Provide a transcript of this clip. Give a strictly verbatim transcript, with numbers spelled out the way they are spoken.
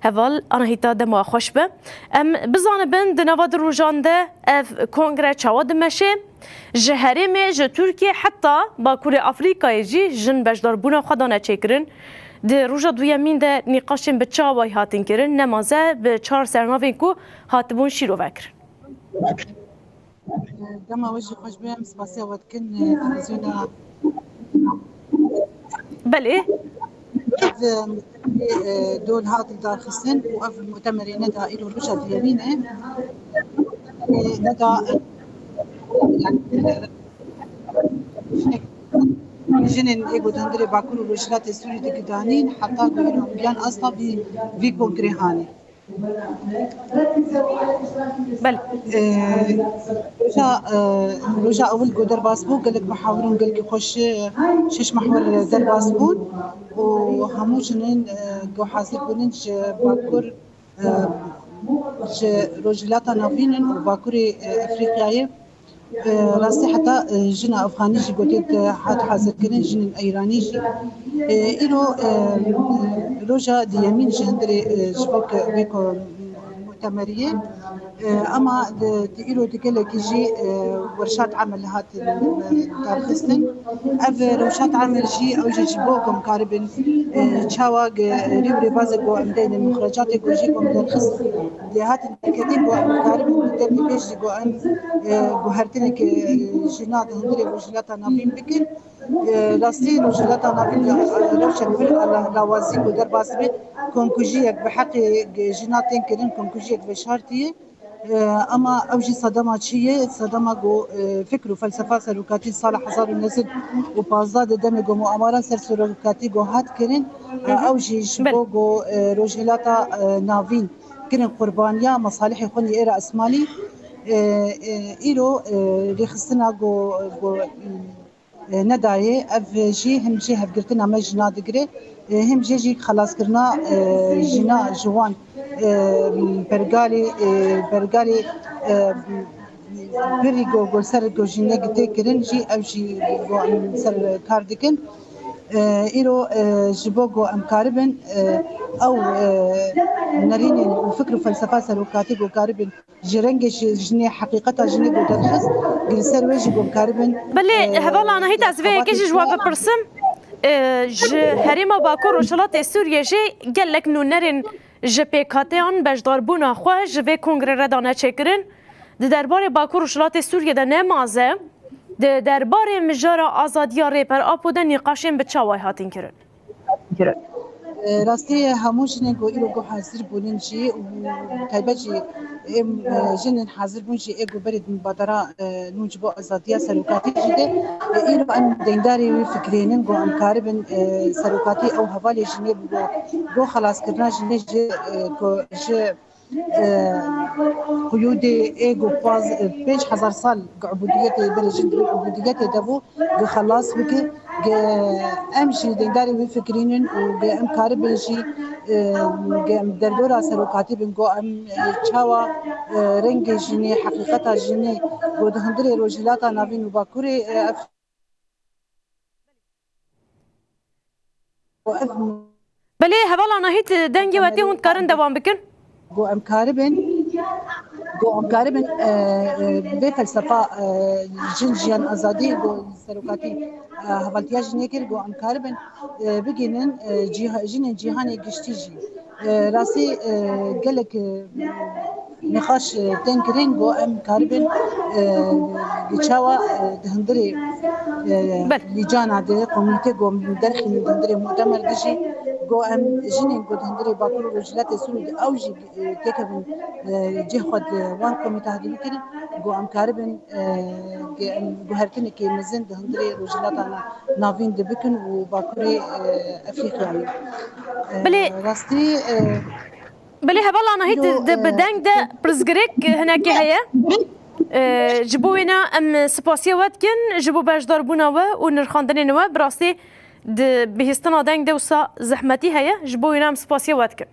Heval Anahîta, dema xweş be. Em bizanibin di nava du rojan de ev kongre çawa dimeşe. Ji herêmê, ji Tirkiyê heta Bakurê Afrîkayê jî jin beşdarbûna xwe dane çêkirin. Di roja duyemîn de nîqaşên bi çi awayî hatin kirin, nemaze bi çar sernavên ku hatibûn şîrove kirin. Dema we jî xweş be, em spasiya we dikin, e, televîzyona. Belê. Ev, e, e, dol hat lidarxistin û ev mutemerê ne da îro roja duyemîn e. E, ne da, e, yani, e, jinên ê ku di hundirê Bakur û Rojhilatê Sûrî digidanîn, heta ku îro yan asta vî, vî kongrê hanê. Belê. Ee, roja, e, roja ewil ku derbas bû, gelek mihawir û gelkî xweş, e, şeş mihwer derbas bûn û hemû jinên, e, ku hazir bûnin ji Bakur, e, ji Rojhilata Navîn in û Bakurê, e, Efrîqyayê. E, rastî heta, e, jina Efxanî jî gotê te hat hazirkirin, jinên Eyranî jî. E, îro, e, roja diyemîn ji hundirê, e, ji bo ke vê ku mutemeriyê. E, ama di, di îro di gelekî jî, e, werşat emel hat, e, darxistin. Ev rewşat emel jî ew jî ji bo ku em karibin, e, çawa ge-, rî û rêbazê ku em deynin, mixrecatê ku jî ku em derxist, lê hatin diketîn ku em karibin bi demê pêş jî ku em, e, guhertineke, e, jina di hundirê Rojhilata Navîn bikin. E, rastî Rojhilata Navîn, e, rewşek pir ala lawazî ku derbas bê, komkujiyek bi heqê jina tên kirin, komkujiyek veşartî ye. E, ama ew jî sedema çi ye? Sedema ku, e, fikr û felsefa serokatî sala hezar û neh sed û pazdeh de demê ku muamara ser serokatî ku hat kirin, e, ew jî ji bo ku, e, Rojhilata, e, Navîn kirin qurbaniya mesalihê xwe yê êra Esmanî, e, e, îro, e, rêxistina ku, ku, e, nedayê. Ev jî him jî hevgirtina me jina digire, e, him jê jî xelaskirina, e, jina ji wan, e, pergalê, e, pergalê, e, birî ku, ku ser ku jî ne tê kirin jî ew jî ku em ser kar dikin. E, îro, e, ji bo ku em karibin, e, ew, e, nerînên û fikr û felsefa serokatî ku karibin ji rengê ji-, jinê, heqîqeta jinê ku derxist, li ser wê jî ku em karibin, Belê, e, hevala Anahît, ez vê yekê jî ji we xebatê bipirsim. E, ji herêma Bakur Rojhilatê Sûriyê jî gelek nûnerên ji pêkhateyan beşdarbûna xwe ji vê kongrê re dane çêkirin. Di derbarê Bakur Rojhilatê Sûriyê de nemaze, di derbarê mijara azadiya Rêber Apo de nîqaşên bi çawayî hatin kirin. Rastî, hemû jinên ku îro ku hazir bûnin jî û taybet jî êm, e, jinên hazir bûn jî ê ku berê di mubadera, e, nû ji bo azadiya serokatî jî de, e, îro em deyndarê wî fikrê nin ku em karibin, e, serokatî ew hevalê jinê bi ku, ku xelaskirina jinê ji, e, ku ji, e, quyûdê ê ku paz, e, pênc hezar sal ku ubudiyetê berê jin di bin ubudiyetê de bû, ku xelas bike, ku em jî deyndarê wî fikrînin û ku em karibin jî, e, ku em derdora serokatî bin, ku em, e, çawa, e, rengê jinê, heqîqeta jinê, ku di hundirê Rojhilata Navîn û Bakurê, e, ev Belê, hevala Nahît, dengê we tê hûn dikarin dewam bikin. Ku em karibin, ku em karibin, e, e, vê felsefa, e, jin, jiyan, azadî, ku serokatî, e, hevaltiya jinê kir, ku em karibin, e, bigihînin, e, cîha-, jinên cîhanê giştî jî. E, rastî, e, gelek, e, nîqaş, e, tên kirin ku em karibin, e, çawa, e, di hundirê, e, Belê. Lîcana de, komîte ku em derxînin di hundirê mutemer de jî, ku em jinên ku di hundirê Bakur û Rojhilatê Sûrî de ew jî, e, têkevin, e, cih xwe di wan komîte hadî bikirin, ku em karibin, e, ge-, em guhertinekê mezin di hundirê Rojhilata Na-, Navîn de bikin û Bakurê, e, Efrîqyayê. E, Belê. Rastî, e, Belê, hevala Nahît, Yo, di, bi e, deng de pirsgirêk hinekî heye. E, ji bo wêna em spasiya we dikin, ji bo beşdarbûna we û nirxandinên we, bi rastî di bihîstina deng de wisa zehmetî heye, ji bo wêna em spasiya we dikin.